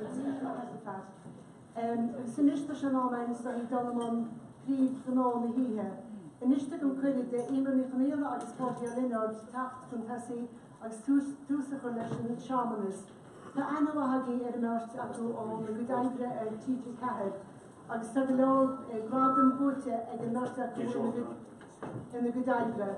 Agus míle maith agat, a Phat. Agus anois tá sé in am againn is dóigh dul i mbun príomhghnó na hoíche. Anois tugaim cuireadh d'Eimear Ní Chonaola agus Páidí Ó Lionáird teacht chun tosaigh agus tús a chur leis an searmanas. Tá aithne mhaith againn ar an mbeirt acu óna gcuid oibre ar TG4 agus tá go leor gradam buaite ag an mbeirt acu ina gcuid oibre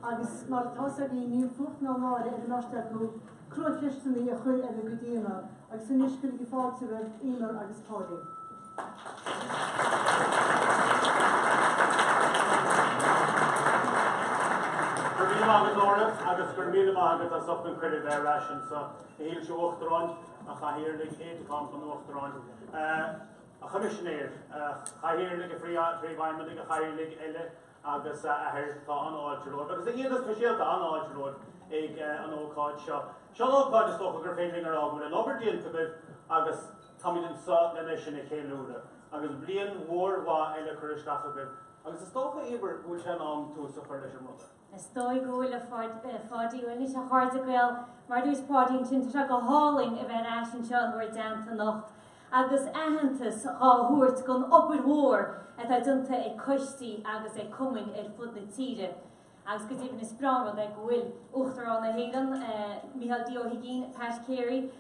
agus mar atá 'fhios againn níl fuacht ná náire ar an mbeirt acu cruacheisteanna a chur ar a gcuid aíonna agus anois cuirigí fáilte roimh Eimear agus Páidí. Go raibh míle maith agat Nóra agus go raibh míle maith agat as ucht an cuireadh bheith ar ais anseo. A Shoilse Uachtaráin, a Chathaoirligh, Aide-de-Camp an Uachtaráin, a Choimisinéir, a Chathaoirligh, a Phríomhfheidhmeannaigh, a Chathaoirligh eile agus a Athair, tá an-fháilte romhaibh agus a aíonna speisialta, an-fháilte romhaibh ag an ócáid seo. Seo an ócáid is dócha gur féidir linn a rá go bhfuil an obair déanta agaibh agus táimid anseo lena sin a cheiliúradh agus bliain mhór mhaith eile curtha isteach agaibh agus is dócha, Eimear, go bhfuil sé in am tús a chur leis an mbronnadh. Is dóigh go bhfuil a Pháidí, bhuel anois a chairde Gael, mar a dúirt Páidí ansin, tá sé go hálainn a bheith ar ais anseo in bhur dteannta anocht agus aitheantas dhá thabhairt don obair mhór atá déanta ag coistí agus ag cumainn ar fud na tíre. Agus go deimhin is breá an rud é go bhfuil Uachtarán na hÉireann, Micheál D. Ó hUigínn, Pat Carey,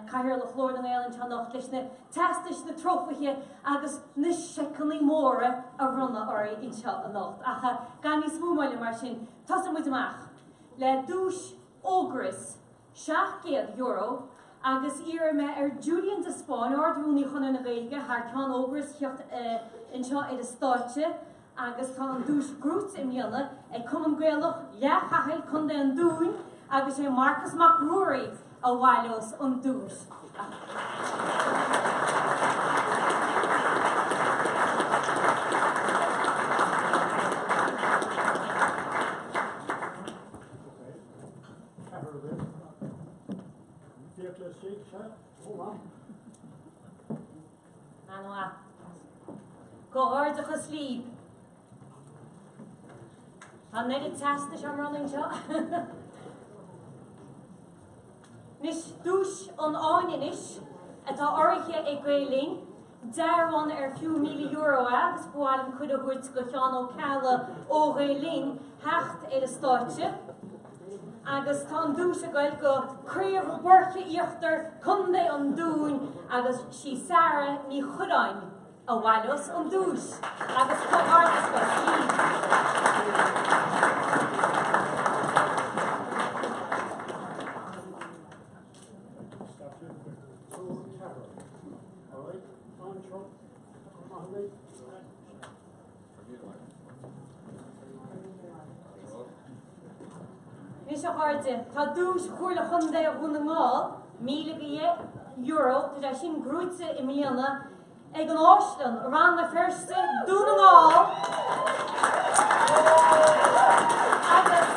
Cathaoirleach Ghlór na nGael anseo anocht leis na teastais, na trófaithe agus na seiceanna móra a bhronnadh oraibh anseo anocht. Ach gan níos mó moille mar sin, tosóidh muid amach le duais Ógras €700 agus iarrfaidh mé ar Julian de Spáinn, Ard-Rúnaí Chonradh na Gaeilge, thar ceann Ógras, theacht anseo ar an stáitse agus tá an duais gnóite i mbliana ag Cumann Gaelach Leath Chathail, Co. an Dúin agus sé Marcas Mac Ruairí a bhaileos an duais. Ceathrar agaibh. Fiacla istigh, sea, chomh maith. An-mhaith. Comhghairdeachas libh. Tá an oiread teastais á mbronnadh anseo. Anois, duais an Fháinne anois, atá urraithe ag Gael Linn. Dearbhán ar fiú €1,000 é agus ba mhaith liom cuireadh a thabhairt do Sheán Ó Ceallaigh ó Ghael Linn theacht ar an stáitse agus tá an duais ag goil go Craobh Boirche Íochtar, Co. an Dúin agus sí Sarah Ní Chuireáin a bhaileos an duais agus comhghairdeas libh. Anois a chairde, tá duais Chomhairle Chontae Dhún na nGall, €1,010, tá sé sin gnóite i mbliana ag an Áislann, Rann na Feirste, Dún na nGall, agus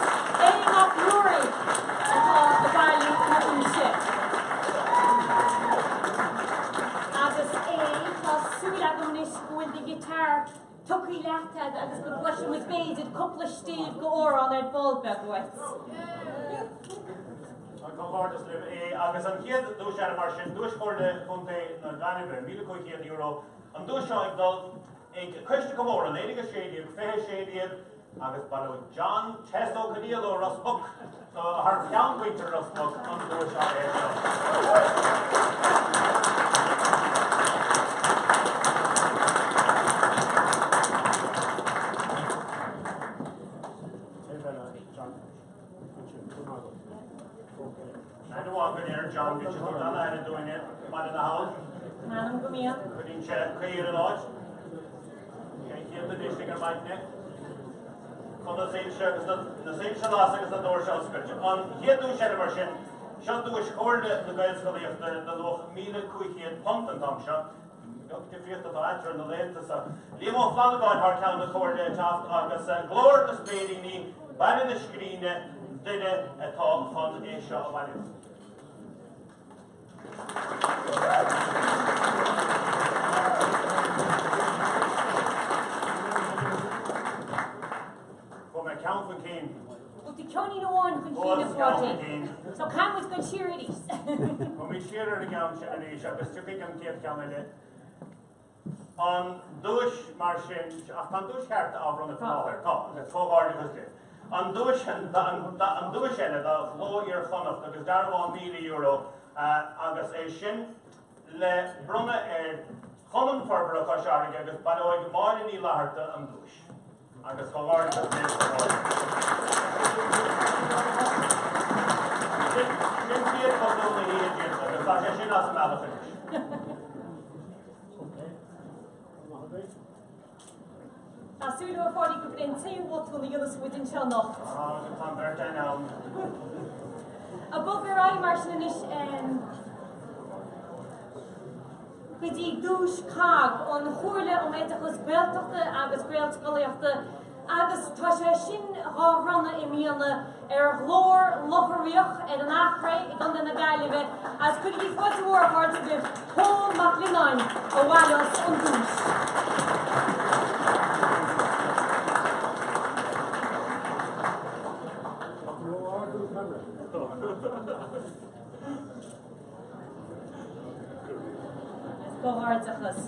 Aodh Mac Ruairí atá ag bailiú na duaise. Agus Aodh, tá súil agam anois go bhfuil do ghiotár tugtha leat agat agus go gcloisfidh muid b'fhéidir cúpla stéibh go amhrán ar ball beag uait. Comhghairdeas libh a Agus an chéad duais eile mar sin, duais Chomhairle Chontae na Gaillimhe, €1,500. An duais seo ag dul ag Coiste Comórtha 1916, 2016 agus baileoidh John Tess Ó Conaola ó Ros Muc thar ceann mhuintir Ros Muc an duais áirithe seo. Aithne mhaith againn ar John, bíonn sé ag tabhairt an-aire dúinne i mBaile na hAbhann. M'anam go mbíonn. Cuireann sé caoi ar an áit. Sé an chéad duine istigh ar maidin é. Chun na soilse agus na na soilse a lasadh agus na doirse a oscailt. An chéad duais eile mar sin, seo duais Chomhairle na Gaelscolaíochta de luach £1,500 an t-am seo. Beag difríocht atá eatarthu na laethanta seo. Liam Ó Flannagáin thar ceann na Comhairle ag teacht agus Glór na Spéiríní, Baile na Scríne, Doire atá chun é seo a bhailiú. Chuaigh mé ceann chun cinn. Bhfuil tú ceainnín amháin chun cinn a Pháidí? So caithfidh muid dul siar arís. Gabhfaimid siar ar an gceann sin arís agus tiocfaidh an chéad cheann eile. An duais mar sin, ach tá an duais cheart á bhronnadh faoi láthair, tá, agus comhghairdeachas libh. An duais, an duais eile do Ghlór Iar-Chonnacht agus dearbhán €1,000 agus é sin le bronnadh ar Chumann Forbartha Chois Fharraige agus baileoidh Máire Ní Fhlatharta an duais. Agus comhghairdeachas libh a Mháire. Sin chéad bhotún na hoíche déanta agus tá sé sin as an mbealach anois. Tá súil agam a Pháidí gurb é an t-aon bhotún a dhéanfas muid anseo anocht. Tá an bheirt againn ann. Ag bogadh ar aghaidh mar sin anois go dtí duais COGG, an Chomhairle um Oideachas Gaeltachta agus Gaelscolaíochta, agus tá sé sin dhá bhronnadh i mbliana ar Ghlór Locha Riach ar an Achréidh i gContae na Gaillimhe agus cuirigí fáilte mhór a chairde roimh Pól Mac Lionnáin a bhaileos an duais. Comhghairdeachas.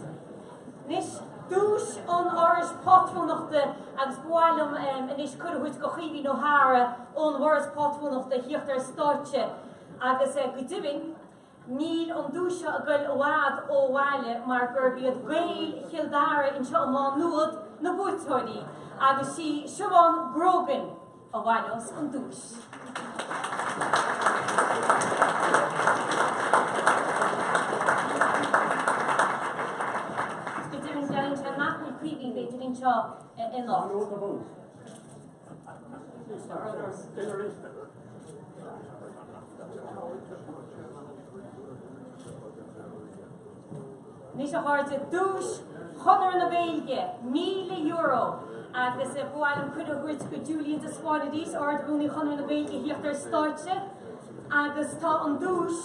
Anois, duais an Fhorais Pátrúnachta agus ba mhaith liom anois cuireadh a thabhairt do Chaoimhín Ó hEaghra ón bhForas Pátrúnachta a thíocht ar stáitse agus go deimhin níl an duais seo ag goil i bhfad ó bhaile mar gurb iad Gaeil Chill Dara anseo i Má Nuad na buaiteoirí agus sí Siobhán Grogan a bhaileos an duais. Go deimhin dealraíonn sé nach bhfuil Caoimhín b'fhéidir anseo anocht. Anois a chairde, duais Chonradh na Gaeilge, €1,000 agus ba mhaith liom cuireadh a thabhairt go Julian de Spáinn arís, Ard-Rúnaí Chonradh na Gaeilge a thíocht ar stáitse agus tá an duais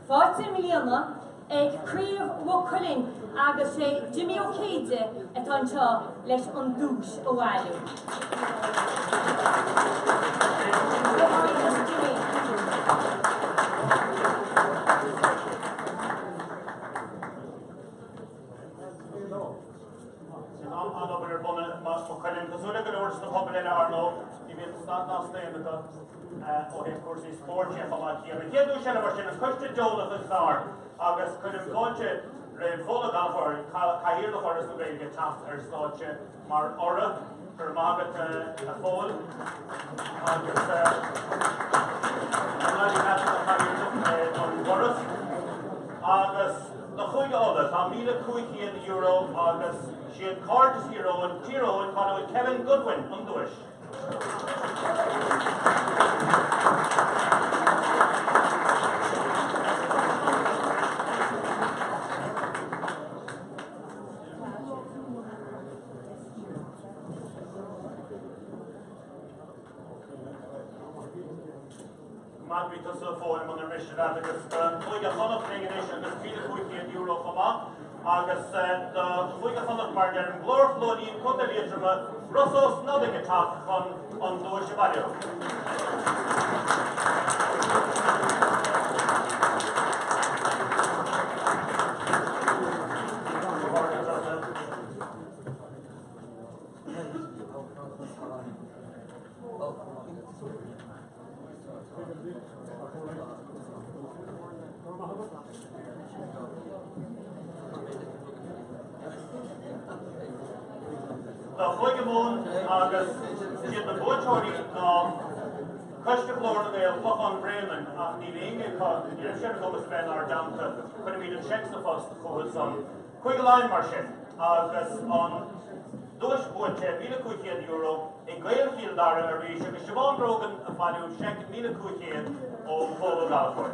faighte i mbliana ag Craobh Mhaigh Cuilinn agus sé Jimmy Ó Céide atá anseo leis an duais a bhailiú. Comhghairdeas Jimmy. An-obair ar bun i Maigh Cuilinn. Cosúil le go leor de na pobail eile, ar ndóigh, ní bhíonn stad ná staon acu ó thaobh cúrsaí spóirt de chomh maith céanna. Chéad duais eile mar sin, an Coiste Deonach is Fearr agus cuirim fáilte roimh Phól Ó Gallchóir, Cathaoirleach Fhoras na Gaeilge, teacht ar stáitse. Mar urra, go raibh maith agat a Phóil agus go n-éirí leat a chathaoirleach ar an bhForas. Agus do Chúige Uladh, tá €1,500 agus siad Cairdeas Thír Eoghain, Tír Eoghain, baileoidh Kevin Goodwin an duais. Maith bhí tusa a Phóil munar miste leat agus do Chúige Chonnacht linn anois agus €1,500 chomh maith agus do Chúige Chonnacht mar a deirim Glór Chluainín, Co. Liatroma, Rossa Ó Snodaigh ag teacht chun an duais a bhailiú. Do Chúige Mumhan agus siad na buaiteoirí ná Coiste Ghlór na nGael, Clochán Bréanainn, ach níl éinne acu, ní raibh sé ar a gcumas a bheith inár dteannta. Cuirfimid an seic sa phost chucu san. Cúige Laighean mar sin agus an duais buaite, €1,500, ag Gaeil Chill Dara arís agus Siobhán Grogan ag bailiú seic 1,500 ó Phól Ó Gallchóir.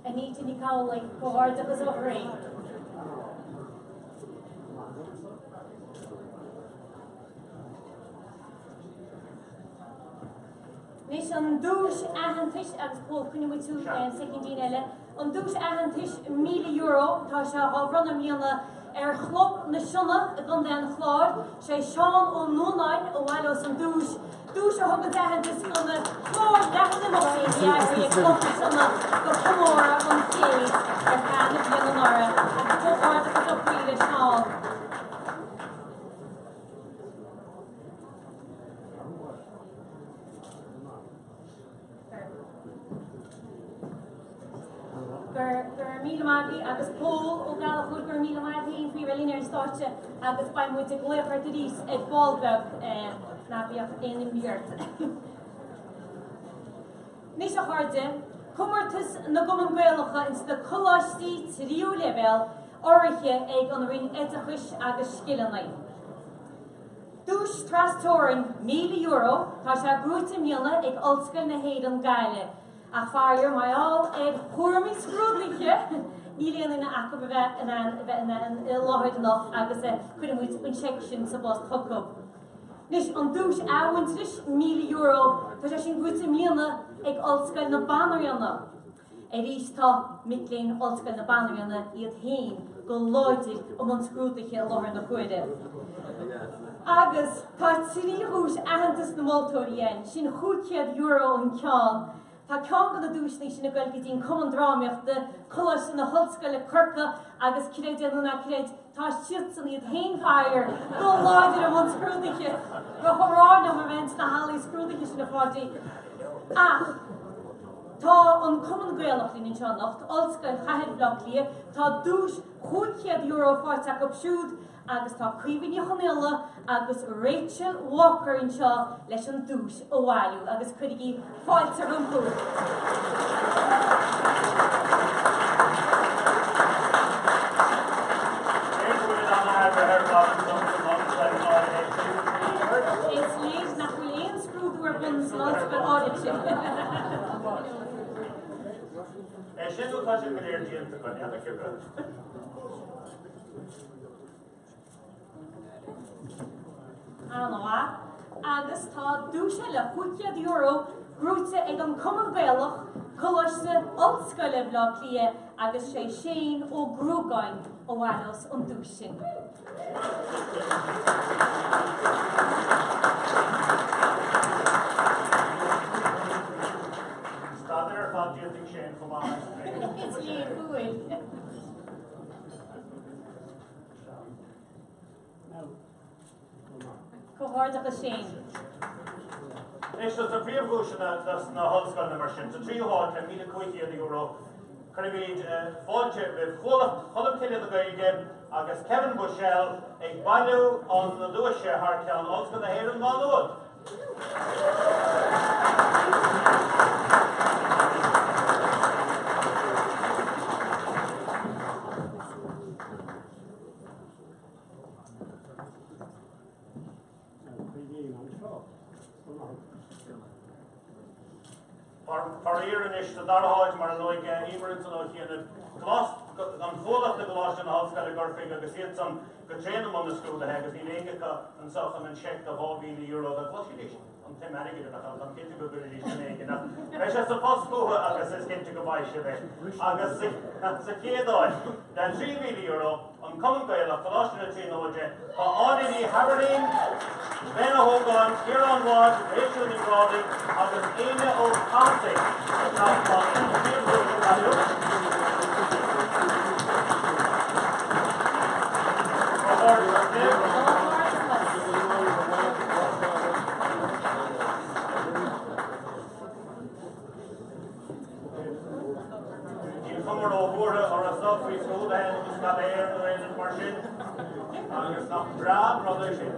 Anita Ní Chabhlaigh, comhghairdeachas ó chroí. Anois an duais aitheantais agus Pól coinneoidh muid tú soicindín eile. An duais aitheantais, €1,000, tá sé á bhronnadh i mbliana ar Chlub na Sionna i gContae an Chláir. Sé Seán Ó Nuanáin a bhaileos an duais, duais a thugann aitheantas do na clár leathan imeachtaí a bhí eagraithe ag Club na Sionna do chomóradh an chéid ar feadh na bliana anuraidh. Agus comhghairdeachas ó chroí le Seán. Go raibh míle maith agat agus Pól Ó Gallchóir, go raibh míle maith agat féin faoi bheith linn ar an stáitse agus beidh muid ag glaoch ort arís ar ball beag, ná bíodh aon imní ort. Anois a chairde, Comórtas na gCumann Gaelacha ins na coláistí tríú leibhéal urraithe ag an Roinn Oideachais agus Scileanna. Duais Tras-Teorann €1,000, tá sé gnóite i mbliana ag Ollscoil na hÉireann Gaillimh. Ach faraor, mar gheall ar chúraimí scrúdaithe, níl aon duine acu a bheith in ann a bheith in ann i láthair anocht agus cuirfidh muid an seic sin sa bpost chucu. Anois, an duais athmhuintearais, €1,000, tá sé sin gnóite i mbliana ag Ollscoil na Banríona. Arís tá mic léinn Ollscoil na Banríona iad féin go láidir i mbun scrúduithe i láthair na huaire. Agus tá 3 dhuais aitheantas na moltóirí ann, sin €500 an ceann. Tá ceann de na duaiseanna sin ag goil go dtí an Cumann Drámaíochta, Coláiste na hOllscoile Corcaigh agus creid é nó ná creid, tá siadsan iad féin faraor go láidir i mbun scrúduithe. Bheadh an rá liom a bheith ins na hallaí scrúduithe sin a Pháidí. Ach. Tá an Cumann Gaelach linn anseo anocht, Ollscoil Chathair Bhaile Átha Cliath, tá duais €500 faighte acu siúd agus tá Caoimhe Ní Chonaola agus Rachel Walker anseo leis an duais a bhailiú agus cuirigí fáilte rompu. Is léir nach bhfuil aon scrúdú ar bun san ollscoil áirithe sin. É sin nó tá sé go léir déanta acu, n'fheadar cibé. An-mhaith. Agus tá duais eile, €500, gnóite ag an Cumann Gaelach, Coláiste Ollscoile Bhaile Átha Cliath agus sé Shane Ó Gruagáin a bhaileos an duais sin. Staidéar ar fad déanta ag Shane chomh maith. Is léir go bhfuil. Comhghairdeachas Shane. Anois, dos na príomhdhuaiseanna dos na hollscoileanna mar sin, sa tríú háit le €1,500, cuirimid fáilte roimh Chuallacht Cholmcille na Gaeilge agus Kevin Bushell ag bailiú na duaise thar ceann Ollscoil na hÉireann, Má Nuad. Faraor anois, sa dara háit, mar a luaigh Emer ansan ó chianaibh, an Chuallacht i gColáiste na hOllscoile i gCorcaigh agus iadsan go tréan i mbun na scrúduithe agus níl éinne acu anseo chun an seic de €2,000 a gcloisfidís an tsuim airgid a bheadh ann, táim cinnte go gcuirfidís duine éigin ach beidh sé sa phost chucu agus is cinnte go bhfaighidh sibh é. Agus sa chéad áit, le €3,000, An Cumann Gaelach, Coláiste na Tríonóide, tá Áine Ní Shaibhirlín, Ben Ó hÓgáin, Ciarán Wadd, Rachel Ní Ghrádaigh agus Éanna Ó Cathasaigh ag teacht chun an phríomhdhuais a bhailiú. Comhghairdeas libh. Níl cuma róbhuartha orthu faoi scrúduithe nó scaibéir nó aon rud mar sin, agus nach breá an rud é sin?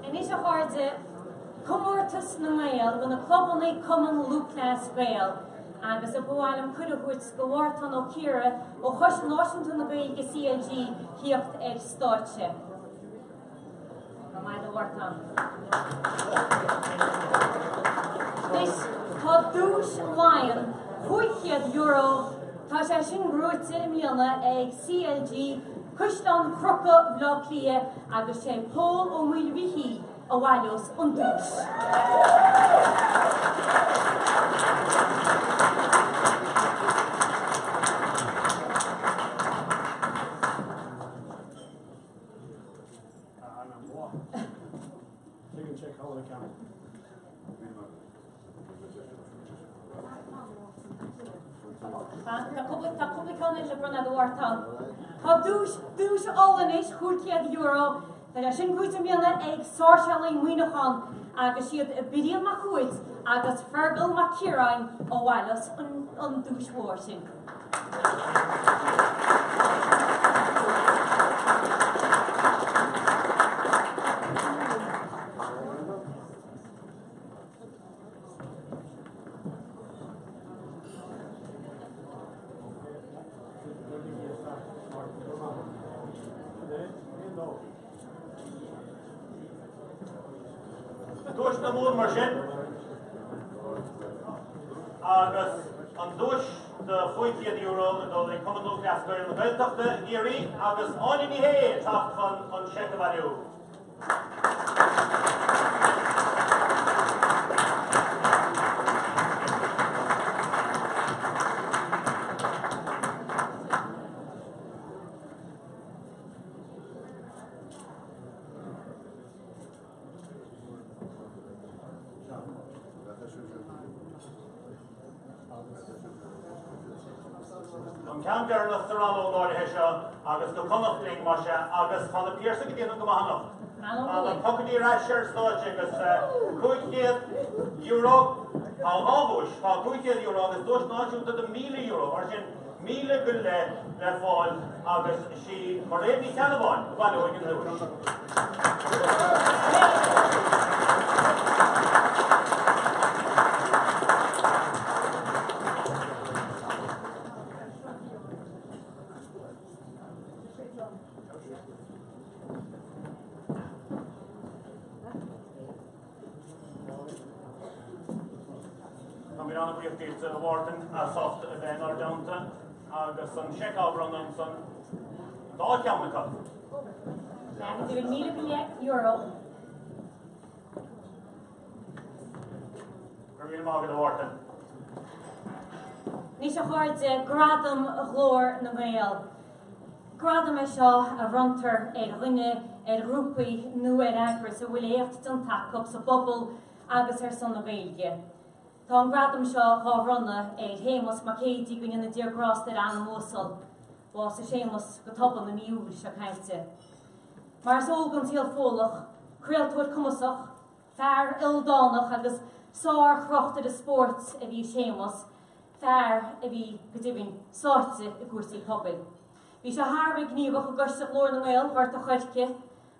Anois a chairde, Comórtas na nGael do na clubanna Cumann Lúthchleas Gael. Agus ba mhaith liom cuireadh a thabhairt do Mhártán Ó Ciardha ó Choiste Náisiúnta na Gaeilge CLG thíocht ar stáitse. Go raibh maith agat a Mhártáin. Anois tá duais Laighean €500, tá sé sin gnóite i mbliana ag CLG Caisleán Chroca Bhaile Átha Cliath agus sé Pól Ó Maoilmhichíl a bhaileos an duais. Tá cúpla ceann eile le bronnadh a Mhártáin. Tá duais, duais ollmhór anois, €500. Tá sé sin gnóite i mbliana ag Sáirséalaigh Muineachán agus siad Brian Mac Uaid agus Fergal Mac Ciaráin a bhaileos an duais mhór sin. Duais na Mumhan mar sin agus an duais de €500 ag dul ag Cumann Lúthchleas Gael na Gaeltachta i gCiarraí agus Áine Ní Shé ag teacht chun an seic a bhailiú. An ceann deireanach sa rannóg áirithe seo agus go Connacht linn, más ea, agus tá na Piarsaigh ag déanamh go maith anocht. Tá na Pocaidí ar ais ar stáitse agus €500, tá dhá dhuais, tá €500 agus duais náisiúnta de €1,000, mar sin míle go leith le fáil agus sí Mairéad Ní Cheannabháin a bhaileoidh an duais. Táimid an-bhuíoch díot, a Mhártain, as ucht a bheith inár dteannta agus an seic á bhronnadh ansan, an dá cheann acu. Go deimhin €1,000 go leith. Go raibh míle maith agat, a Mhártain. Anois a chairde, Gradam Ghlór na nGael. Gradam é seo a bhronntar ar dhuine, ar ghrúpaí nó ar eagrais a bhfuil éacht déanta acu sa bpobal agus ar son na Gaeilge. Tá an gradam seo dhá bhronnadh ar Shéamus Mac Géidigh, go ndéana Dia grásta ar a anam uasal. Bhásaigh Séamus go tobann i mí Iúil seo caite. Mar is eol don tsaol Fódhlach, craoltóir cumasach, fear ildánach agus sár-thráchtaire spóirt a bhí i Séamus, fear a bhí, go deimhin, sáite i gcúrsaí pobail. Bhí sé thar a bheith gníomhach i gCoiste Ghlór na nGael Ghort a' Choirce.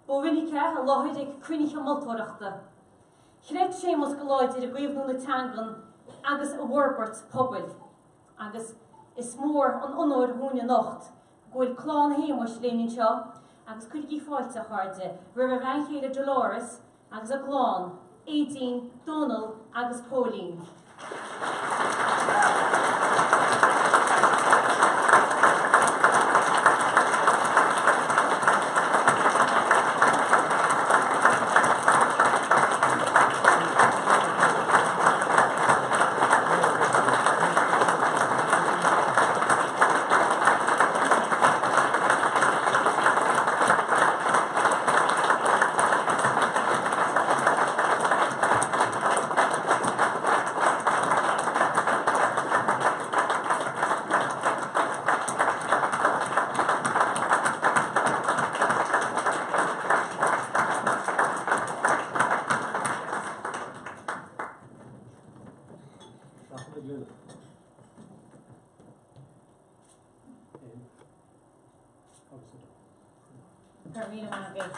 Ba mhinic é i láthair ag cruinnithe moltóireachta. Chreid Séamus go láidir i gcaomhnú na teangan agus i bhforbairt pobail. Agus is mór an onóir dhúinn anocht go bhfuil clann Shéamuis linn anseo agus cuirigí fáilte, a chairde, roimh a bhean chéile Dolores agus a gclann, Aedín, Dónal agus Póilín. Go raibh míle maith agat.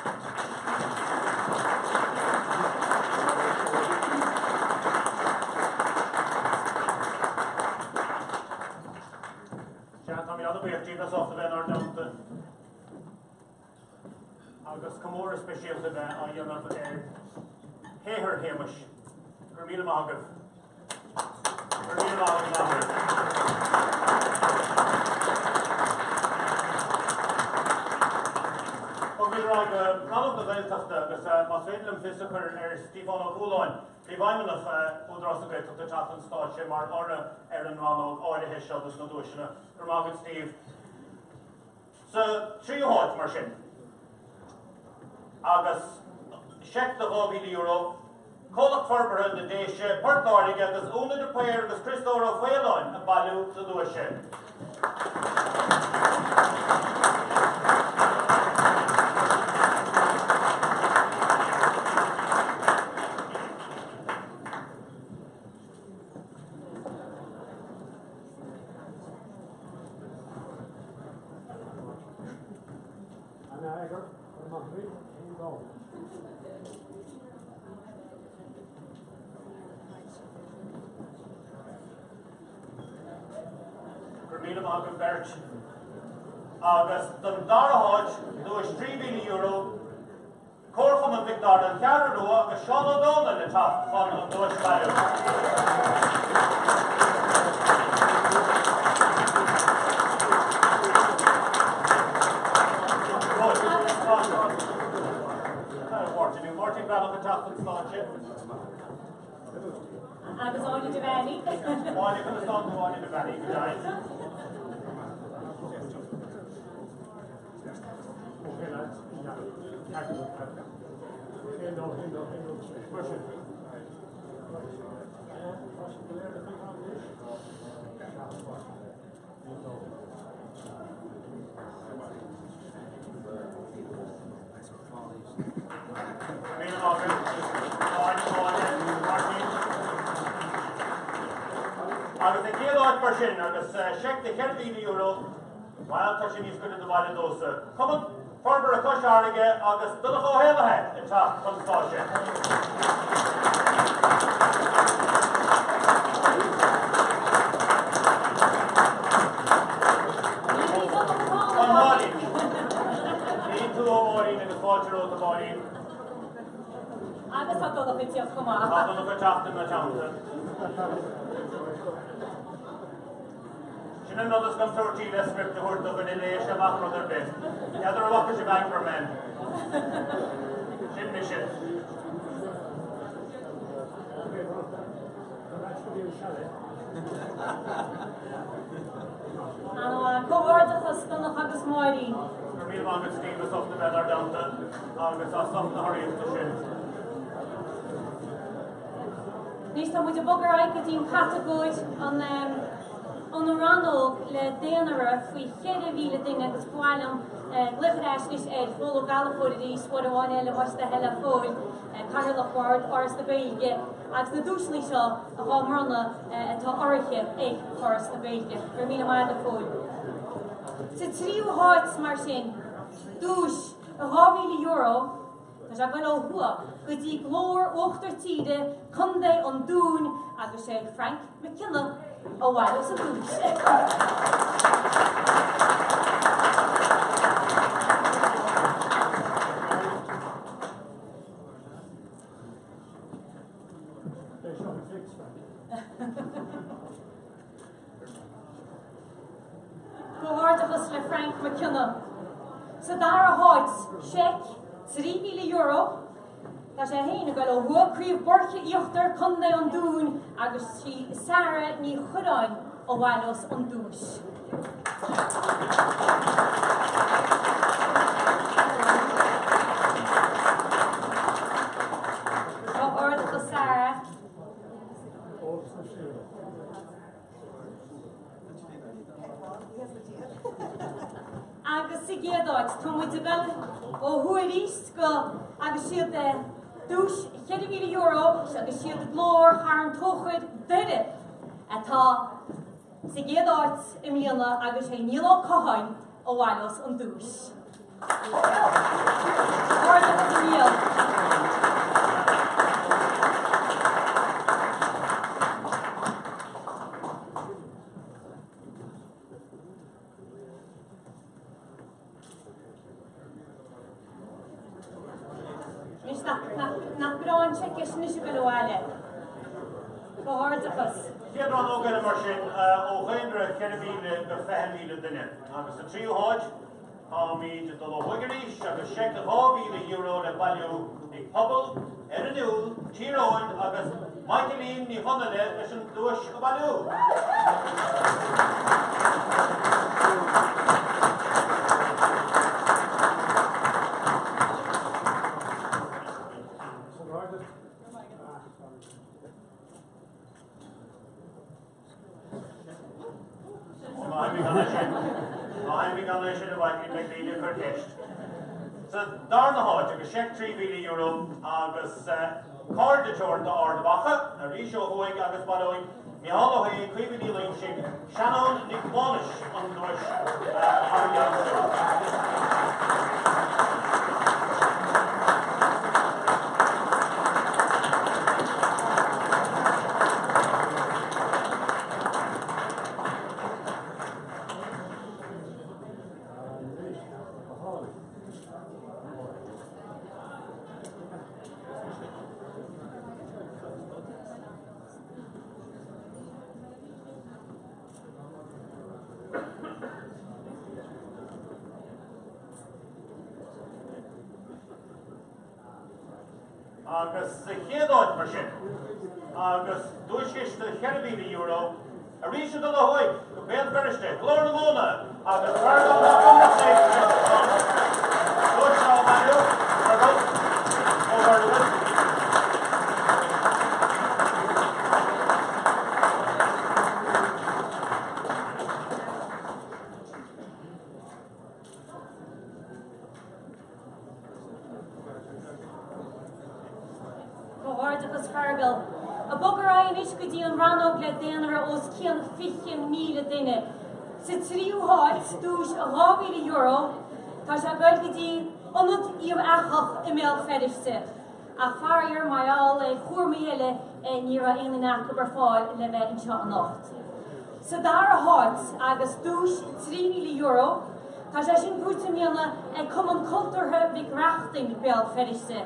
agus comóradh speisialta a bheith á dhéanamh ar shaothar Shéamais. Go raibh míle maith agaibh. Go raibh míle maith agat, a athair. Bogfaimid ar aghaidh go Rannóg na Gaeltachta agus más féidir liom fios a chur ar Stiofán Ó Cualáin, Príomhfheidhmeannach Údarás na Gaeltachta teacht chun stáitse mar urra ar an rannóg áirithe seo dos na duaiseanna. Go raibh maith agat Steve. Sa tríú háit mar sin, agus seic de €2,000, Comhlacht Forbartha na Déise, Port Láirge agus Úna de Paor agus Criostóir Ó Faoláin ag bailiú na duaise. An-eagar, go raibh maith agat, 1, 2. Go raibh míle maith agaibh beirt. Agus don dara háit, duais €3,000, Comharchumann Mhic Dara, An Cheathrú Rua agus Seán Ó Domhnaill ag teacht chun an duais a bhailiú. Máirtín Breathnach ag teacht chun stáitse. Agus Áine Devaney. Áine, conas tá tú Áine Devaney? Go deimhin. Okay lads, yeah, 1, 2, 1, 2, 1, 2, 3. Mar sin. Right. Tá sibh go léir le feiceáil anois? 1, 2. Míle maith agat. Áine, Áine, Máirtín. Agus an chéad áit mar sin, agus seic de €4,000, bhuel, tá sé níos gaire do bhaile domhsa. Cumann Forbartha Chois Fharraige agus Donncha Ó hÉallaithe ag teacht chun stáitse. An Máirín. Níl tú ó Mháirín agus fáilte romhat a Mháirín. Agus tá Donncha ag teacht chomh maith. Tá Donncha ag teacht ina teannta. Sin an rud is contúirtí le script a thabhairt do dhuine, léifidh sé amach rud ar bith. N'fheadar an bhfaca sibh Anchorman. Sin mise. Ana-mhaith. Comhghairdeachas Donncha agus Máirín. Go raibh míle maith agat Steve as ucht a bheith inár dteannta agus as ucht na hurraíochta sin. Anois tá muid ag bogadh ar aghaidh go dtí an catagóir, an an rannóg le daonra faoi 4,000 duine agus ba mhaith liom glaoch ar ais anois ar Phól Ó Gallchóir arís, uair amháin eile más do thoil é a Phóil, Cathaoirleach Bhord Fhoras na Gaeilge agus na duaiseanna seo dhá mbronnadh atá urraithe ag Foras na Gaeilge. Go raibh míle maith agat a Phóil. Sa tríú háit mar sin, duais €2,000, Tá sé ag goil ó thuaidh go dtí Glór Uachtar Tíre, Contae an Dúin agus sé Frank McKenna a bhaileos an duais. Beidh seo ag fix, Frank. Comhghairdeachas le Frank McKenna. Sa dara háit, seic €3,000. Tá sé féin ag goil ó thuaidh, Craobh Boirche Íochtar, Contae an Dúin agus sí Sarah Ní Chuireáin a bhaileos an duais. Comhghairdeachas Sarah. Agus sa gcéad áit, tá muid ag dul ó thuaidh arís go agus siad duais €4,000 agus siad Glór Charn Tóchair Doire atá sa gcéad áit i mbliana agus sé Niall Ó Catháin a bhaileos an duais. Comhghairdeachas a Niall. Anois, nach breá an seic é sin anois ag goil abhaile. Comhghairdeachas. Chéad rannóg eile mar sin, ó dhaonra 4,000 go 20,000 duine. Agus sa tríú háit, táimid ag dul ó thuaidh arís agus seic €2,000 le bailiú ag Pobal, Ar an Iúl, Tír Eoghain agus Michaelín Ní Chonghaile leis an duais a bhailiú. Ná himigh gan é sin a Mhaidhcín, beidh daoine ag cur ceist. Sa darna háit, agus seic €3,000 agus Cairde Teoranta Ard Mhacha, arís ó thuaidh agus baileoidh Micheál Ó hAodha, Caoimhe Ní Loingsigh, Shannon Nic Mhánais an duais thar a gceann siúd. Agus sa chéad áit mar sin, agus duaischiste €4,000, arís ag dul ó thuaidh go Béal Feirste, Glór na Móna agus Feargal Mac Ionnrachtaigh leis an duais seo a bhailiú. Feargal, comhghairdeachas. Comhghairdeachas Feargal. Ag bogadh ar aghaidh anois go dtí an rannóg le daonra os cionn 20,000 duine. Sa tríú háit, duais €2,000, tá sé ag goil go dtí Ionad Uíbh Eachach i mBéal Feirste. Ach faraor, mar gheall ar chúramaí eile, ní raibh aon duine acu ar fáil le bheith anseo anocht. Sa dara háit, agus duais €3,000, tá sé sin buaite i mbliana ag Cumann Cultúrtha Mhic Reachtain, Béal Feirste.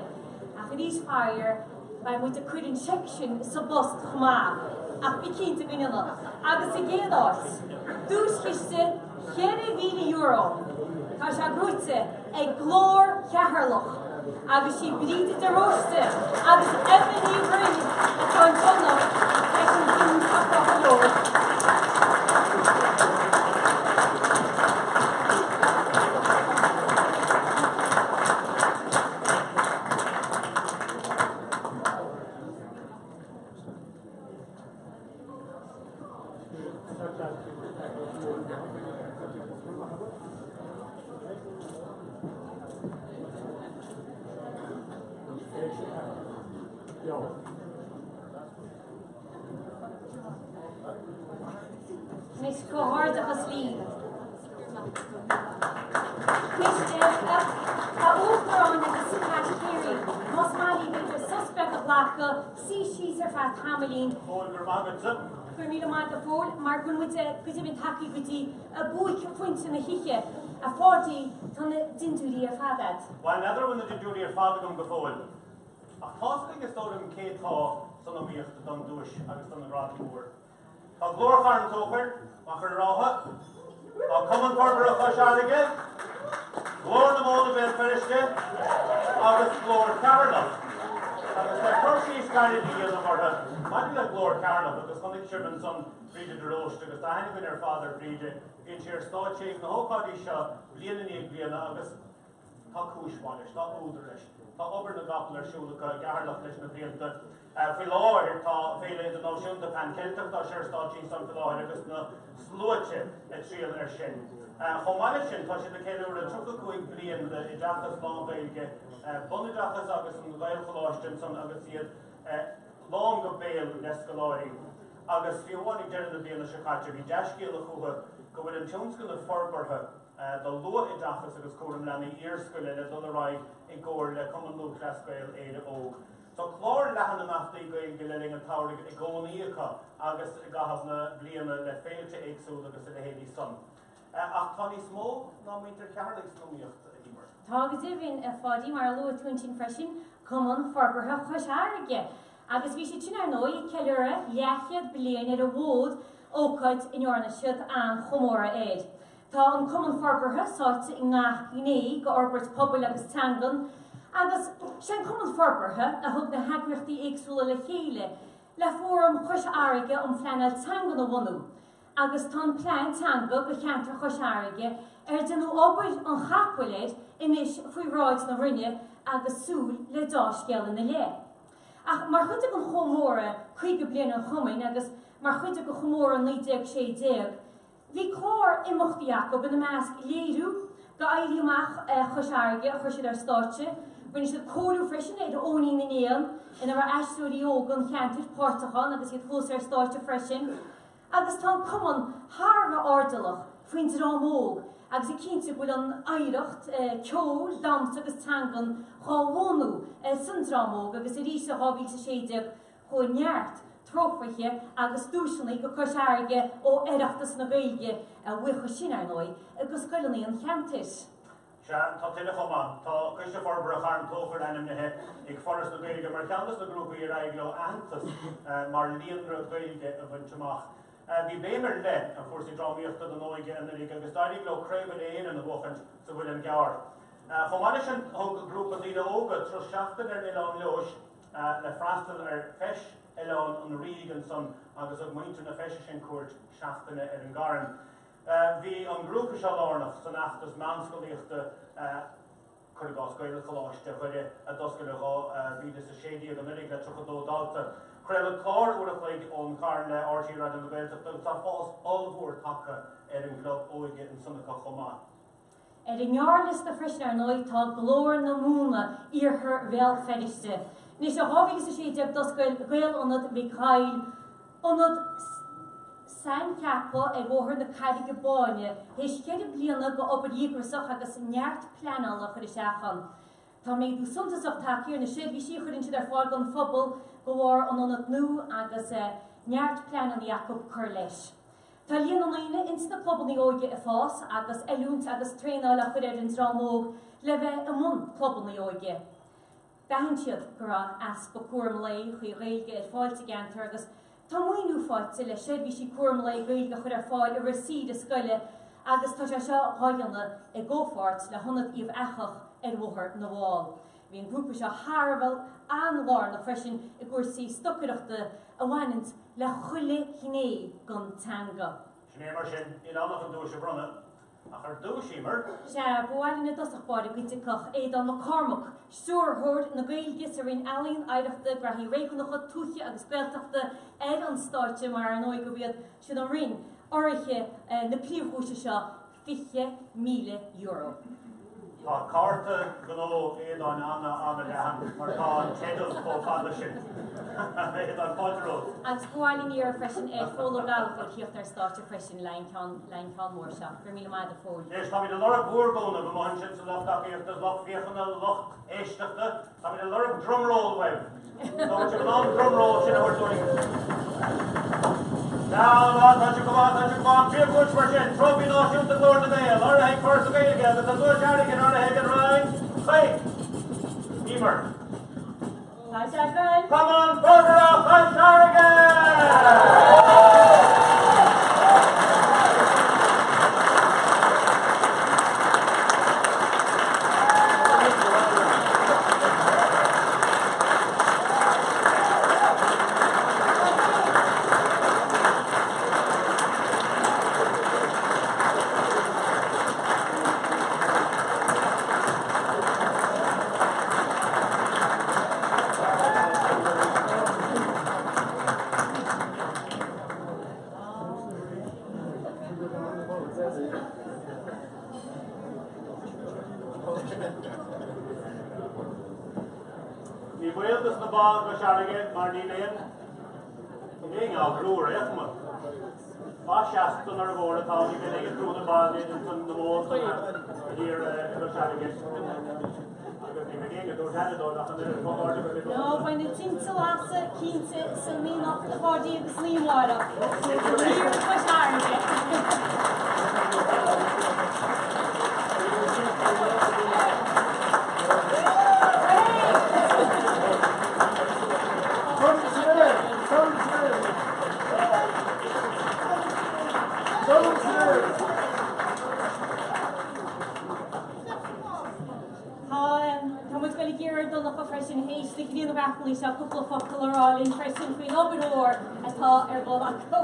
Ach arís, faraor, beidh muid ag cur an seic sin sa bpost chomh maith, ach bí cinnte go ndéanfaidh. Agus sa gcéad áit, duaischiste €4,000, tá sé gnóite ag Glór Cheatharlach agus sí Bríde de Róiste agus Eva Ní Bhroin atá anseo anocht leis an duais a chrochadh leo. Anois, comhghairdeachas libh. Anois, a Uachtaráin agus a Pat Carey, más maith libh b'fhéidir sos beag a ghlacadh, suí síos ar feadh tamaillín. Pól, go raibh maith agatsa. Go raibh míle maith agat, a Phóil, mar go bhfuil muid go deimhin tagtha go dtí buaicphointe na hoíche. A Pháidí, tá na dintiúirí ar fad agat. Bhuel, n'fheadar an bhfuil na dintiúirí ar fad agam go fóill. Ach tá's againn is dóigh liom cé tá san iomaíocht don duais agus don ghradam mór. Tá Glór Charn Tóchair, Machaire Rátha, tá Cumann Forbartha Chois Fharraige, Glór na Móna Béal Feirste agus Glór Cheatharlach. Agus le cur síos gairid a dhéanamh orthu, maidir le Glór Cheatharlach, agus chonaic sibh ansan Bríde de Róiste agus tá aithne againn ar fad ar Bhríde, bíonn sí ar stáitse ag na hócáidí seo bliain i ndiaidh bliana agus Tá cúis mhaith leis, tá údar leis. Tá obair na gcapall ar siúl acu i gCeatharlach leis na blianta. Faoi láthair tá Féile Idirnáisiúnta Pan Ceilteach á cur ar stáitse ansan faoi láthair agus na sluaite ag triall air sin. Chomh maith leis sin tá siad ag ceiliúradh 35 bliain d'oideachas lán-Ghaeilge, bunoideachas agus an Ghaelcholáiste ansan agus iad lán go béal le scoláirí. Agus fiú amháin ag deireadh na bliana seo caite bhí dea-scéala chucu go bhfuil an tionscnamh forbartha do luathoideachas agus cúram leanaí iarscoile le dul ar aghaidh i gcomhar le Cumann Lúthchleas Gael Éire Óg. Tá clár leathan imeachtaí Gaeilge le linn an tsamhraidh i gcónaí acu agus i gcaitheamh na bliana le féilte éagsúla agus a leithéidí san. Ach tá níos mó ná muintir Cheatharlaigh san iomaíocht, a. Emer. Tá go deimhin, a Pháidí, mar a luaigh tú ansin freisin, Cumann Forbartha Chois Fharraige. Agus bhí siad sin, ar ndóigh, ag ceiliúradh leathchéad bliain ar an bhfód, ócáid a ndearna siad an-chomóradh air. Tá an Cumann Forbartha sáite i ngach gné d'fhorbairt pobail agus teangan, agus sé an Cumann Forbartha a thug na heagraíochtaí éagsúla le chéile le Fóram Chois Fharraige um Phleanáil Teangan a bhunú, agus tá an plean teanga do cheantar Chois Fharraige ar déanadh obair an chapaill air anois faoi bhráid na Roinne agus súil le deá-scéal ina leith. Ach mar chuid den chomóradh 50 bliain an Chumainn agus mar chuid de chomóradh 1916, bhí clár imeachtaí acu, ina measc léiriú d'Éirí Amach Chois Fharraige a chuir siad ar stáitse. Rinne siad cóiriú freisin ar Eoinín na nÉan ina raibh aisteoirí óga an cheantair páirteach ann agus iad thuas ar stáitse freisin. Agus tá an Cumann thar a bheith airdeallach faoin dream óg agus ag cinntiú go bhfuil an oidhreacht ceoil, damhsa agus teangan dhá bhuanú san dream óg agus arís i 2016 chuaigh neart trófaithe agus duaiseanna go Cois Fharraige ó Oireachtas na Gaeilge, a bhuíochas sin, ar ndóigh, do scoileanna an cheantair. Sea, tá tuilleadh chomh maith. Tá Coiste Forbartha Charn Tóchair ainmnithe ag Foras na Gaeilge mar cheann de na grúpaí ar éirigh leo aitheantas mar líonra Gaeilge a bhaint amach. Bhí béim ar leith ar chúrsaí drámaíochta don óige anuraidh agus d'éirigh leo Craobh Uile-Éireann a bhuachaint sa Mhuileann gCearr. Chomh maith leis sin, thug grúpa daoine óga turas seachtaine ar Oileán Leodhais le freastal ar Feis Oileán an Fhraoigh ansan agus thug muintir na feise sin cuairt seachtaine ar an gCarn. Bhí an grúpa seo lárnach san fheachtas meánscolaíochta, cuir i gcás Gaelcholáiste Dhoire a d'oscail i 2016 anuraidh le 32 dalta. Craoladh clár uair a chloig ón Charn le RTÉ Raidió na Gaeltachta agus tá fás ollmhór tagtha ar an gclub óige ansan acu chomh maith. Ar an ngearrliosta freisin ar ndóigh tá Glór na Móna, Iarthar Bhéal Feirste. Anois i 2016 d'oscail Gael-Ionad Mhic Dhaill ionad saincheaptha ar Bhóthar na Carraige Báine théis cheithre bliana d'obair dhíograiseach agus neart pleanála a chur isteach ann. Tá méadú suntasach tagtha ar na seirbhísí a chuireann siad ar fáil don phobal de bharr an ionad nua agus neart pleananna acu cur leis. Tá líon na ndaoine ins na clubanna óige ag fás agus oiliúint agus traenáil á chur ar an dream óg le bheith i mbun clubanna óige. D'aithin siad go raibh easpa cúram lae chuí Ghaeilge ar fáil sa gceantar agus tá maoiniú faighte le seirbhísí cúram lae Gaeilge a chur ar fáil i rith saoire scoile agus tá sé seo dhá dhéanamh i gcomhpháirt le hIonad Uíbh Eachach ar Bhóthar na bhFál. Bhí an grúpa seo thar a bheith an-lárnach freisin i gcúrsaí stocaireachta a bhaineanns le chuile ghné den teanga. Sin é mar sin, níl ann ach an duais a bhronnadh. Ach ar dtús, Emer. Sea, ba mhaith linn i dtosach báire go dtiocfadh Aodán Mac Cormaic, Stiúrthóir na Gaeilge sa Roinn Ealaíon, Oidhreachta, Graithí Réigiúnacha, Tuaithe agus Gaeltachta ar an stáitse mar ar ndóigh gurb iad siad an Roinn urraithe na príomhdhuaise seo €20,000. Tá cárta gnó Aodáin ana-ana-leathan mar tá an teideal chomh fada sin. Aodán, fáilte romhat. Agus ba mhaith linn iarraidh freisin ar Phól Ó Gallchóir thíocht ar stáitse freisin le an ceann le an ceann mór seo. Go raibh míle maith agat a Phóil. Anois, táimid ag lorg bhur gcúnamh amuigh ansin sa lucht tacaíochta, lucht féachana, lucht éisteachta. Táimid ag lorg drumroll uaibh. Tá sibh in ann drumroll sin a thabhairt dúinn. Tá, tá sibh go maith, tá sibh go maith. An príomhdhuais mar sin, Trófaí Náisiúnta Ghlór na nGael, urraithe ag Foras na Gaeilge agus an duais airgid urraithe ag an Roinn chuig Emer. Tá sé againn. Cumann Forbartha Chois Fharraige! Ní baol dos na ba i gCois Fharraige mar níl aon níl éinne á gcrú ar aon chuma. Ba seasta an fhormhór atá ann, ní bheidh éinne ag crú na ba in san na mbó thiar i gCois Fharraige. Agus ní bheidh éinne ag tabhairt aire dóibh ach an oiread, chomh hard agus a Nó beidh na tinte lasta cinnte sa mianach a Pháidí agus ní amárach. Thiar i gCois Fharraige. muid ag goil ag iarraidh ar Donncha freisin théis na grianghrafanna seo cúpla focal a rá linn freisin faoin obair mhór atá ar bun acu.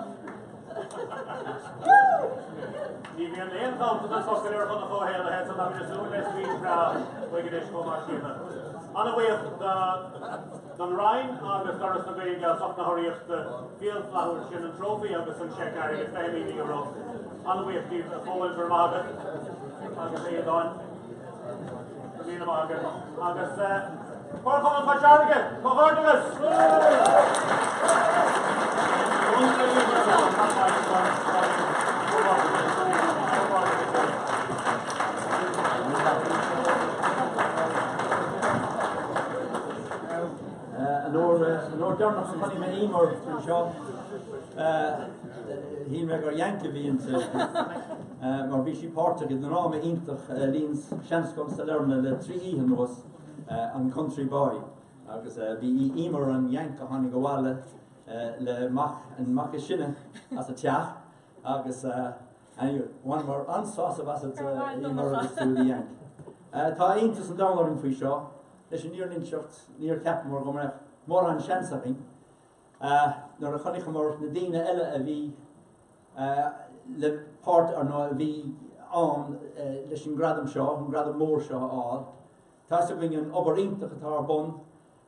Ní bhíonn aon ghanntanas focal ar Dhonncha Ó hÉallaithe so táimid ag súil le speech breá uaidh anois chomh maith céanna. An-bhuíoch don Roinn agus d'Fhoras na Gaeilge as ucht na hurraíochta fial flaithiúil sin, an trófaí agus an seic airgid, €20,000. An-bhuíoch díobh a Phóil, go raibh maith agat agus a Aodáin. Go raibh míle maith agat. Agus Comharchumann Chois Fharraige, comhghairdeas! An uair deireanach a chonaic mé Eimear anseo, shíl mé gur Yank a bhí inti, mar bhí sí páirteach i ndráma iontach a lean Seanscoil Sailearna le 3 oíche anuas, an Country Boy, agus bhí Eimear an Yank a tháinig abhaile le mac, an mac is sine as a teach, agus anyway, bhaineamar an-sásamh asat Eimear agus tú i do Yank. Tá iontas an domhain orainn faoi seo. Leis an fhírinne a inseacht, níor cheapamar go mbeadh mórán seans againn. Nuair a chonaiceamar na daoine eile a bhí le páirt, ar nó a bhí ann leis an ngradam seo, an gradam mór seo a fháil, tá fhios againn an obair iontach atá ar bun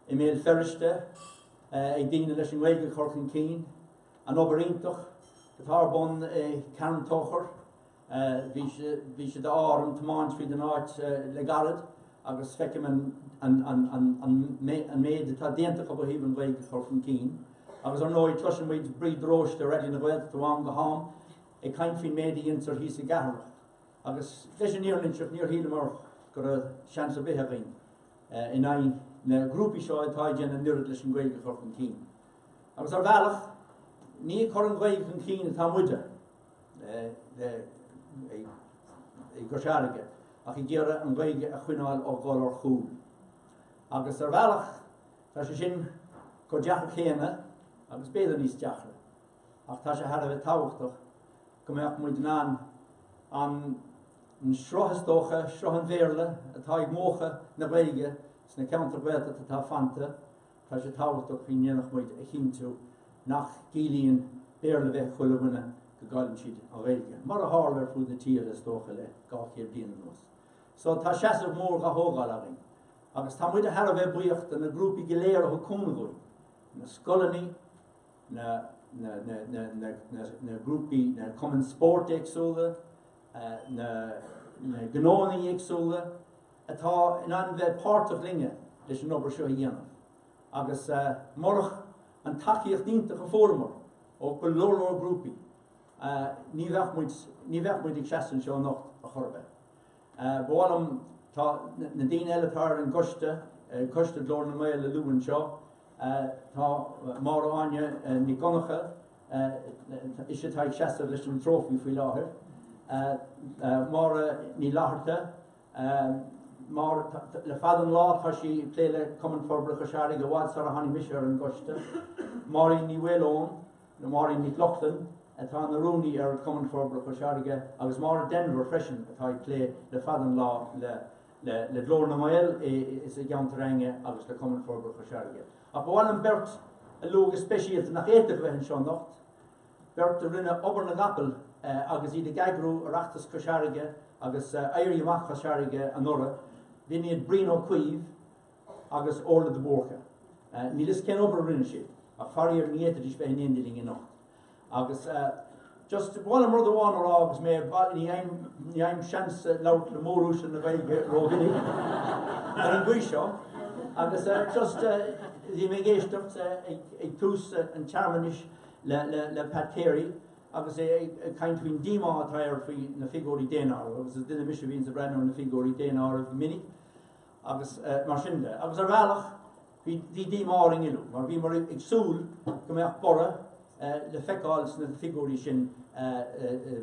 i mBéal Feirste ag daoine leis an nGaeilge a chur chun cinn, an obair iontach atá ar bun i gCarn Tóchair, Bhí sé d'ádh orm tiomáint fríd an áit le gairid agus feicim an méid atá déanta acu ó thaobh an Ghaeilge a chur chun cinn. Agus ar ndóigh cloiseann muid Bríd de Róiste ar Raidió na Gaeltachta ó am go ham ag caint faoin méid a dhéantar thíos i gCeatharlach. Agus leis an fhírinne a inseacht níor shíleamar go raibh seans ar bith againn in aghaidh na grúpaí seo atá ag déanamh an oiread leis an Ghaeilge a chur chun cinn. Agus ar bhealach, ní ag cur an Ghaeilge chun cinn atá muide. i gCois Fharraige ach ag iarraidh an Ghaeilge a choinneáil ó dhul ar chúl. Agus ar bhealach tá sé sin chomh deacair céanna agus b'fhéidir níos deacra ach tá sé thar a bheith tábhachtach go mbeadh muid in ann an sruth is dócha, sruth an Bhéarla atá ag múchadh na Gaeilge sna ceantair Ghaeltachta atá fanta, Tá sé tábhachtach go ndéanfadh muid a chinntiú nach gciallaíonn Béarla bheith ag chuile dhuine go gcailleann siad an Ghaeilge, mar a tharla ar fud na tíre is dócha le 200 bliain anuas. So tá seasamh mór dhá thógáil againn agus tá muid thar a bheith buíoch de na grúpaí go léir a thug cúnamh dhúinn, na scoileanna, na na na na na na na grúpaí, na cumainn spóirt éagsúla, na na gnóanna éagsúla, atá in ann bheith páirteach linne leis an obair seo a dhéanamh agus murach an tacaíocht iontach a fuaireamar ó go leor leor grúpaí ní bheadh muid, ní bheadh muid ag seasamh anseo anocht ar chor ar bith. Ba mhaith liom, tá na daoine eile atá ar an gcoiste, Coiste Ghlór na nGael a lua anseo, tá Máire Áine Nic Dhonncha, ise atá ag seasamh leis an trófaí faoi láthair, Máire Ní Fhlatharta, Mar le fada an lá tá sí ag plé le Cumann Forbartha Chois Fharraige i bhfad sara tháinig mise ar an gcoiste. Máirín Ní Mhaoileoin, nó Máirín Nic Lochlainn, atá ina rúnaí ar Chumann Forbartha Chois Fharraige agus Máire Denvir freisin atá ag plé le fada an lá le le Glór na nGael i gceantar Fhainge agus le Cumann Forbartha Chois Fharraige. Ach ba mhaith liom beirt a lua go speisialta nach bhféadfadh a bheith anseo anocht, beirt a rinne obair na gcapall agus iad ag eagrú Oireachtas Chois Fharraige agus Éirí Amach Chois Fharraige anuraidh, b'in iad Brian Ó Cuív agus Orla de Búrca. Níl fhios cén obair a rinne siad, ach faraor ní fhéadfaidís bheith in éindí linn anocht. Agus just ba mhaith liom rud amháin a rá agus mé ní fhaighim seans labhairt le móruaisle na Gaeilge rómhinic ar an gcaoi seo, agus just bhí mé ag éisteacht ag tús an tsearmanais le Pat Carey agus é ag caint faoin díomá atá air faoi na figiúirí daonáirimh agus is duine mise a bhíonns ag breathnú ar na figiúirí daonáirimh go minic agus mar sin de. Agus ar bhealach bhí díomá orainn uilig mar bhíomar ag súil go mbeadh borradh le feiceáil sna figiúirí sin,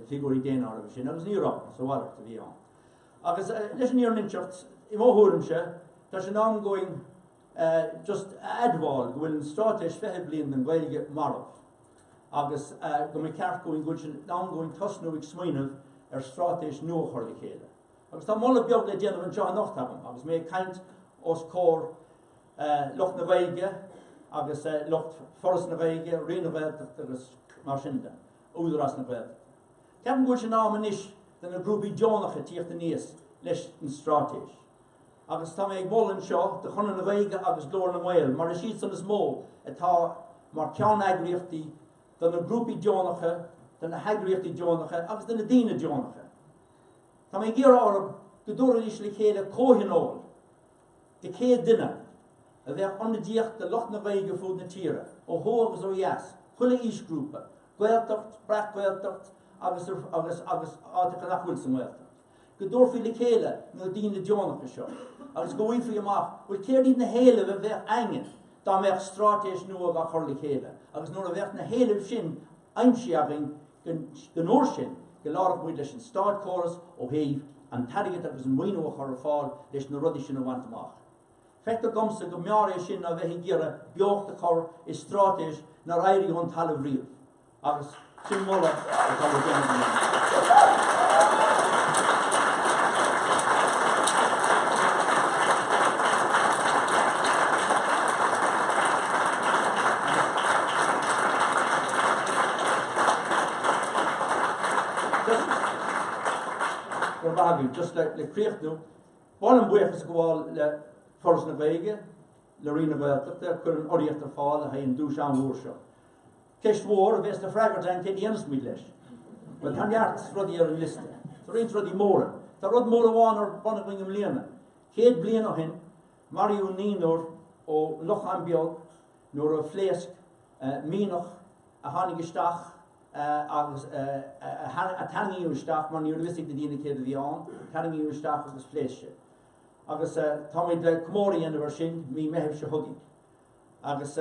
figiúirí daonáirimh sin agus ní raibh, is a mhalairt a bhí ann. Agus leis an fhírinne a inseacht, i mo thuairimse, tá sé in am dúinn just a admháil go bhfuil an straitéis 20 bliain don Ghaeilge marbh agus go mba cheart dúinn, go bhfuil sé in am dúinn tosnú ag smaoineamh ar straitéis nua a chur le chéile. Agus tá moladh beag le déanamh anseo anocht agam agus mé ag caint. os comhair lucht na Gaeilge agus lucht Foras na Gaeilge, Roinn na Gaeltachta agus mar sin de, Údarás na Gaeltachta. Ceapaim go bhfuil sé in am anois do na grúpaí deonacha tíocht aníos leis an straitéis. Agus tá mé ag moladh anseo do Chonradh na Gaeilge agus Glór na nGael mar is iadsan is mó atá mar ceanneagraíochtaí do na grúpaí deonacha, do na heagraíochtaí deonacha agus do na daoine deonacha. Tá mé ag iarraidh orthu go dtabharfaidís le chéile comhthionól de 100 duine a bheadh ionadaíoch de lucht na Gaeilge fud na tíre, ó thuaidh agus ó dheas, chuile aoisghrúpa, Gaeltacht, Breac-Ghaeltacht agus agus agus áiteacha nach bhfuil sa nGaeltacht. Go dtabharfaí le chéile na daoine deonacha seo agus go bhfaighfí amach, bhuel, céard iad na héilimh a bheadh againn dá mbeadh straitéis nua á chur le chéile agus nuair a bheadh na héilimh sin aimsithe againn den uair sin go labharfadh muid leis an státchóras ó thaobh an t-airgead agus an maoiniú a chur ar fáil leis na rudaí sin a bhaint amach. Feictear domsa go mb'fhearr é sin ná bheith ag iarraidh beocht a chur i straitéis nár éirigh ón talamh riamh. Agus sin moladh atá le déanamh agam. Go raibh maith agaibh. Just le críochnú, ba mhaith liom buíochas a ghabháil le Foras na Gaeilge, le Roinn na Gaeltachta, a chuir an urraíocht ar fáil le haghaidh an duais an-mhór seo. Ceist mhór a bheas le freagairt againn céard a dhéanfas muid leis? Bhuel, tá neart rudaí ar an liosta. Tá roinnt rudaí móra. Tá rud mór amháin ar bun againn i mbliana. 100 bliain ó shin, maraíodh naonúr ó Lochán Beag nuair a phléasc mianach a tháinig isteach agus a tarraingíodh isteach mar ní raibh fhios ag na daoine céard a bhí ann, tarraingíodh isteach agus phléasc sé. Agus táimid le comóradh a dhéanamh air sin mí Meithimh seo chugainn. Agus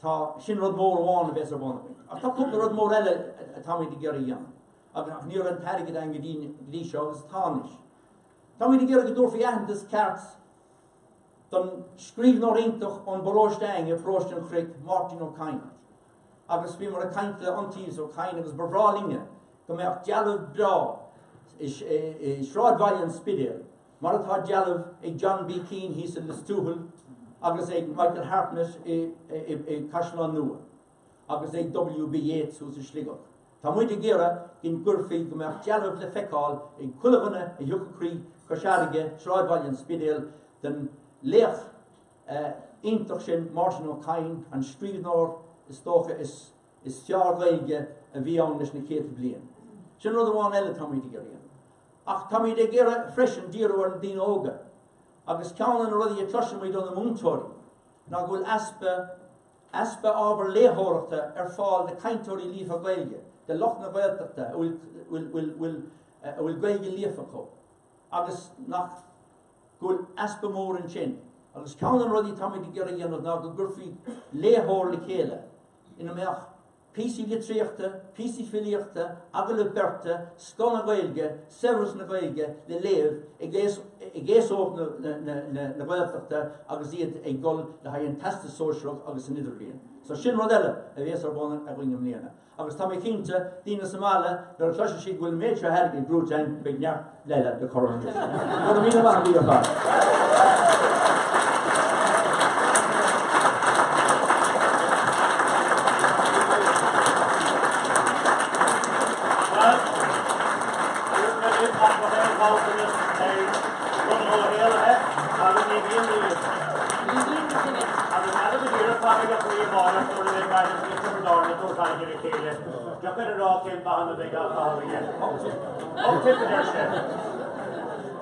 tá, sin rud mór amháin a bheas ar bun againn. Ach tá cúpla rud mór eile atáimid ag iarraidh a dhéanamh. Agus ach ní raibh an t-airgead againn go dtí, go dtí seo agus tá anois. Táimid ag iarraidh go dtabharfaí aitheantas ceart don scríbhneoir iontach ón bparóiste againne, Paróiste an Chnoic, Máirtín Ó Cadhain. Agus bhíomar ag caint le Iontaobhas Ó Cadhain agus ba bhreá linne go mbeadh dealbh breá i, i sráidbhaile an Spidéil Mar atá dealbh ag John B. Keane thíos i Lios Tuathail agus ag Michael Hartnett i gCaisleán Nua agus ag W.B. Yeats thuas i Sligeach. Tá muid ag iarraidh go gcuirfí, go mbeadh dealbh le feiceáil ag chuile dhuine a thiocfadh thrí Chois Fharraige, sráidbhaile an Spidéil, den laoch iontach sin, Máirtín Ó Cadhain, an scríbhneoir is dócha is is fearr Gaeilge a bhí ann leis na céadta bliain. Sin rud amháin eile atáimid ag iarraidh a dhéanamh. Ach táimid ag iarraidh freisin díriú ar na daoine óga, agus ceann de na rudaí a chloisimid ó na múinteoirí ná go bhfuil easpa easpa ábhar léitheoireachta ar fáil do chainteoirí líofa Gaeilge, do lucht na Gaeltachta a bhfuil bhfuil bhfuil a bhfuil Gaeilge líofa acu, agus nach go bhfuil easpa mór ansin. Agus ceann de na rudaí atáimid ag iarraidh a dhéanamh ná go gcuirfí léitheoir le chéile ina mbeadh Píosaí litríochta, píosaí filíochta, agallaimh beirte, scoth na Gaeilge, saibhreas na Gaeilge le léamh ag aos óg na Gaeltachta agus iad ag dul le haghaidh an Teastas Sóisearach agus an Idirbhliain. So sin rud eile a bhéas ar bun againn i mbliana. Agus tá mé cinnte, daoine sa mbaile, nuair a chloisfidh siad go bhfuil an méid seo airgid gnóthaithe againn, beidh neart eile le cur ar an liosta. Go raibh míle maith agaibh ar fad. Bhuel, dúirt mé libh nach mbeadh aon ghanntanas ar Dhonnchadh Ó hÉallaithe agus ní bhíonn riamh. Ní bhíonn go deimhin. Agus n'fheadar go díreach cá mbeidh a chroí amárach nuair a bheidh Gaillimh agus Tiobraid Árann ag tabhairt aghaidh ar a chéile. Deacair a rá cén dath a bheidh á chaitheamh aige. Up tip a deir sé.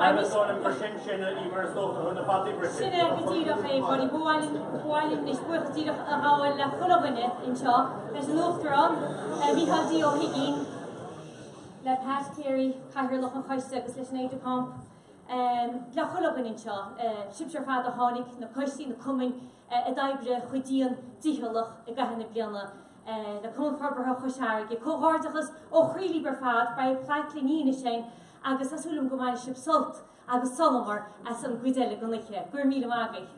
Agus is dóigh liom gur sin sin a Emer is dócha chun na fataí briste. Sin é go díreach é, Pháidí. Ba mhaith linn, ba mhaith linn anois buíochas díreach a ghabháil le chuile dhuine anseo, leis an Uachtarán, Micheál D. Ó hUigínn, le Pat Carey, Cathaoirleach an Choiste agus leis an Aide-de-Camp, le chuile dhuine anseo, sibhse ar fad a tháinig, na coistí, na cumainn a d'oibrigh chomh dian dícheallach i gcaitheamh na bliana. le Cumann Forbartha Chois Fharraige. Comhghairdeachas ó chroí libh ar fad, beidh plaic le ní anois againn agus tá súil agam go mbainfidh sibh sult agus solamar as an gcuid eile den oíche. Go raibh míle maith agaibh.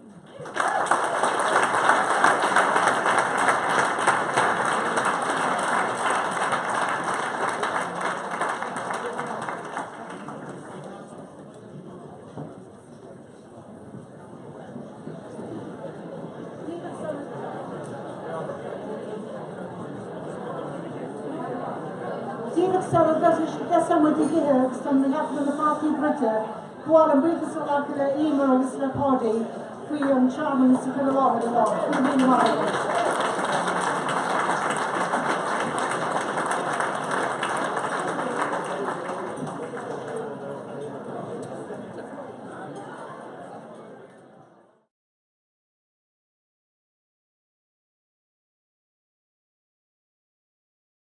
Sara dtosaíonn muid ag ithe agus tá mé ag ceapadh na fataí bruite, ba mhaith liom buíochas a ghlacadh le Emer agus le Páidí faoi an searmanas a chur i láthair anocht. Go raibh míle maith agat.